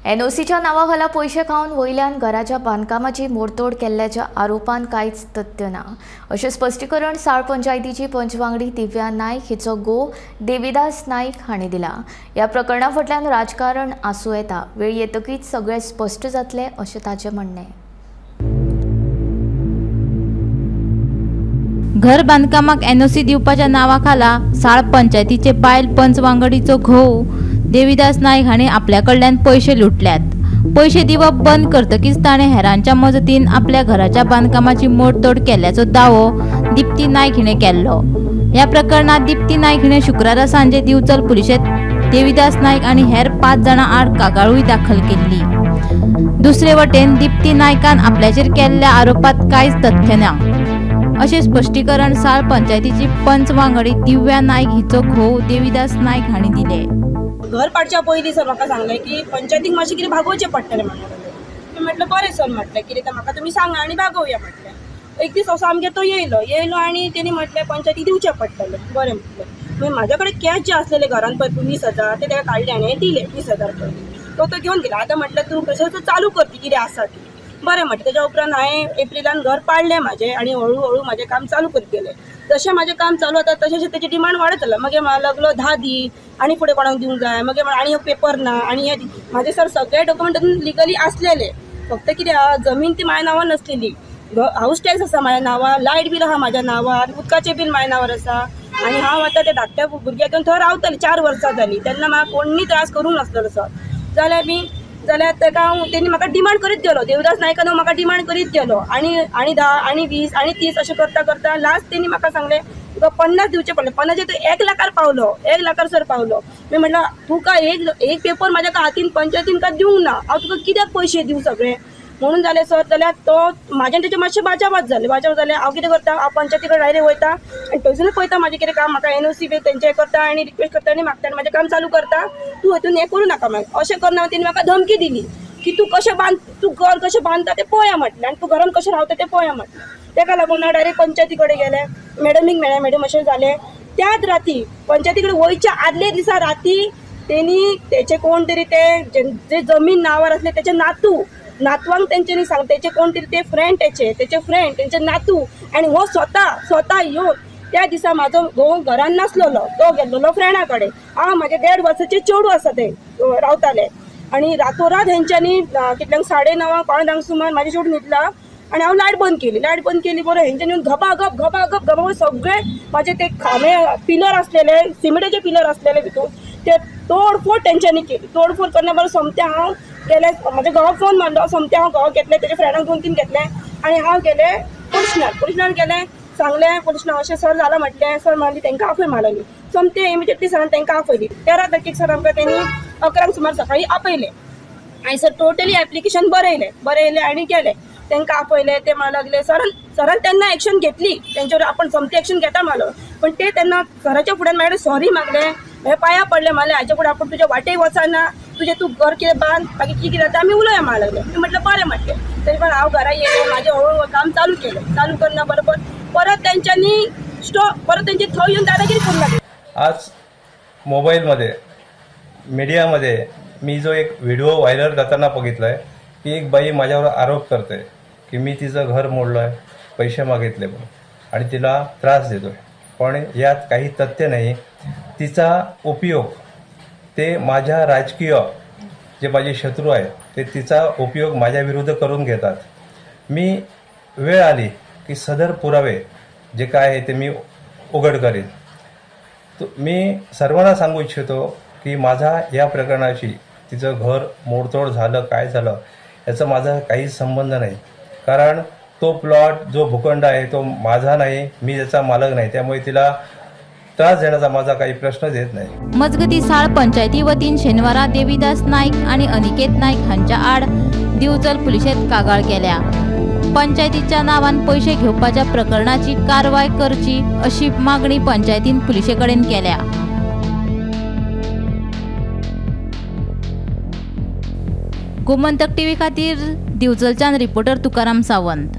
एनओसीच्या नांवाखाला पयशे खावन वयल्यान घराच्या बांदकामाची मोडतोड केल्ल्याच्या आरोपान कांयच तथ्य ना अशें स्पश्टीकरण साळ पंचायतीची पंच वांगडी दिव्या नायक हिचो गो देविदास नायक हांणी दिला। ह्या प्रकरणा फाटल्यान राजकारण आसूं येता, वेळ येतकीच सगळें स्पश्ट जातलें अशें ताचें म्हणणें। घर बांदकामाक एनओसी दिवपाच्या नांवाखाला साळ पंचायतीचे बायल पंच वांगडीचो घोव देविदास नायक हांणी आपल्या कडल्यान पयशे लुटल्यात। पयशे दिवप बंद करतकीच ताणें हेरांच्या मजतीन आपल्या घराच्या बांदकामाची मोडतोड केल्ल्याचो दावो दीप्ती नायक हिणें केल्लो। ह्या प्रकरणात दीप्ती नायक हिणें शुक्रारा सांजे दिवचल पुलिशेंत देविदास नायक आनी हेर 5 जाणां आड कागाळूय दाखल केल्ली। दुसरे वटेन दीप्ती नायकान आपल्याचेर केल्ल्या आरोपात कांयच तथ्य ना अशें स्पश्टीकरण साळ पंचायतीची पंच वांगडी दिव्या नायक हिचो घोव देविदास नायक हांणी दिले। घर पाडच्या पयलीं सर म्हाका सांगलें की पंचायतीक मातशें कितें भागोवचें पडटलें म्हणून। मी म्हटलें बरें सर, म्हटलें कितें तें म्हाका तुमी सांगा आनी भागोवया म्हटलें। एक दीस असो आमगेर तो येयलो येयलो आनी तेणी म्हटलें पंचायतीक दिवचें पडटलें। बरें म्हटलें। मागीर म्हाज्या कडेन कॅश जे आसलेले घरान पळय 20,000 ते ताका काडले आनी दिले 20,000 पयलीं तो घेवन गेलो। आतां म्हटलें तूं कशें चालू कर ती कितें आसा ती। बरें म्हटलें। तेज्या उपरांत हांवें एप्रिलान घर पाडलें म्हाजें आनी हळू हळू म्हाजें काम चालू करीत गेलें। जशें म्हाजें काम चालू जाता तशें तेजी डिमांड वाडत जाला। मागीर म्हाका लागलो 10 दी आनी फुडें कोणाक दिवंक जाय, मागीर आनी पेपर ना आनी हे म्हाजे सर सगळे डॉक्युमेंट लिगली आसलेले, फक्त कितें आहा जमीन ती म्हाज्या नांवार नासलेली, हावस टॅक्स आसा म्हाज्या नांवार, लायट बील आहा म्हाज्या नांवार, उदकाचें बील म्हाज्या नांवार आसा आनी हांव आतां त्या धाकट्या भुरग्याक घेवन थंय रावतालें 4 वर्सां जालीं, तेन्ना म्हाका कोणी त्रास करूंक नासलेलो सर। जाल्यार मी जाल्यार ताका हांव तेणी म्हाका डिमांड करीत गेलो, देवदास नायकान म्हाका डिमांड करीत गेलो आनी आनी 10 आनी 20 आनी 30 अशें करता करता लास्ट तेणी म्हाका सांगलें तुका 50 दिवचे पडले। 50 तूं 1 लाखार पावलो, 1 लाखार सर पावलो। मी म्हटलं तुका एक पेपर म्हाज्या हातीन पंचायतीन का दिवंक ना, हांव तुका कित्याक पयशे दिवं सगळे म्हणून जालें सर। जाल्यार तो म्हाज्या तेचे मातशें बाचाबाच जालें, बाचाबाच जालें। हांव कितें करता, हांव पंचायती कडेन डायरेक्ट वयता आनी थंयसरूच पळयता म्हाजें कितें काम, म्हाका एनओसी बी तेंचें करता आनी रिक्वेस्ट करता आनी मागता आनी म्हाजें काम चालू करता, तूं हितून हें करूं नाका मागीर अशें करना। तेणी म्हाका धमकी दिली की तूं कशें बांद, तूं घर कशें बांदता तें पळया म्हटलें आनी तूं घरान कशें रावता तें पळया म्हटलें। तेका लागून हांव डायरेक्ट पंचायती कडेन गेलें, मॅडमीक मेळ्ळें, मॅडम अशें जालें। त्याच राती पंचायती कडेन वयच्या आदले दिसा राती तेणी तेचे कोण तरी ते जे जमीन नांवार आसले तेचे नातू, नातवांक तेंच्यांनी सांग तेचे कोण तरी ते फ्रेंड तेचे फ्रेंड तेंचे नातू आनी हो स्वता स्वता येवन त्या दिसा म्हाजो घोव घरान नासलेलो, तो गेल्लो फ्रेंडा कडेन। हांव म्हाजे 1.5 वर्साचे चेडूं आसा ते रावताले आनी रातोरात हेंच्यांनी कितल्यांक 9:30 9:45 सुमार म्हाजें चेडूं न्हिदला आनी हांव लायट बंद केली। लायट बंद केली बरोबर हेंच्यांनी येवन घबाघप घबाघप घबाघप सगळे म्हाजे ते खांबे पिलर आसलेले, सिमेंटाचे पिलर आसलेले भितून ते तोडफोड तेंच्यांनी केली। तोडफोड करना बरोबर सोमतें हांव गेलें, म्हाज्या घोवाक फोन मारलो, सोमतें हांव घोवाक घेतलें, तेजे फ्रेंडाक 2-3 घेतलें आनी हांव गेलें पोलिशनार। पोलिशनार गेलें, सांगलें पोलिशनार अशें सर जालां म्हटलें। सर म्हणली तांकां आपय मारली, सोमतें इमिजिएटली सरान तांकां आपयली। 13 तारखेक सर आमकां तेणी 11 सुमार सकाळीं आपयलें आनी सर टोटली एप्लिकेशन बरयलें बरयलें आनी गेलें तांकां आपयलें। ते म्हणूंक लागले सरान सरान तेन्ना एक्शन घेतली तेंचेर, आपूण सोमती एक्शन घेता म्हणलो, पण ते तेन्ना सराच्या फुड्यान म्हाजे कडेन सॉरी मागलें, हे पांयां पडले, म्हणलें हाच्या फुडें आपूण तुज्या वाटेक वचना, तुजें तूं घर कितें बांद, बाकी कितें जाता आमी उलोवया म्हणूंक लागले। मी म्हटलें बरें म्हटलें। तरी पण हांव घरा येयलें, म्हाजें हळू हळू काम चालू केलें। चालू करना बरोबर परत तेंच्यांनी स्टॉप, परत तेंचे थंय येवन दादागिरी करूंक लागले। आज मोबाईलमध्ये मीडियामध्ये मी जो एक व्हिडिओ व्हायरल जाताना बघितला आहे की एक बाई माझ्यावर आरोप करते की मी तिचं घर मोडलं आहे, पैसे मागितले म्हणून आणि तिला त्रास देतोय, पण यात काही तथ्य नाही। तिचा उपयोग ते माझ्या राजकीय जे माझे शत्रू आहेत ते तिचा उपयोग माझ्या विरुद्ध करून घेतात। मी वेळ आली की सदर पुरावे जे काय आहे ते मी उघड करेन। तो मी सर्वांना सांगू इच्छितो की माझा या प्रकरणाशी तिचं घर मोडतोड झालं काय झालं याचा माझा काही संबंध नाही, कारण तो प्लॉट जो भूखंड आहे तो माझा नाही, मी त्याचा मालक नाही, त्यामुळे तिला त्रास देण्याचा माझा काही प्रश्नच येत नाही। मजगती साळ पंचायती वतीन शेनवारा देविदास नायक आणि अनिकेत नायक हांच्या आड दिवचल पुलिशेंत कागाळ केल्या। पंचायतीच्या नावान पयशे घेवपाच्या प्रकरणाची कारवाय करची अशी मागणी पंचायतीन पुलिशे कडेन केल्या। गोमंतक टीव्ही खातीर दिवचलच्यान रिपोर्टर तुकाराम सावंत।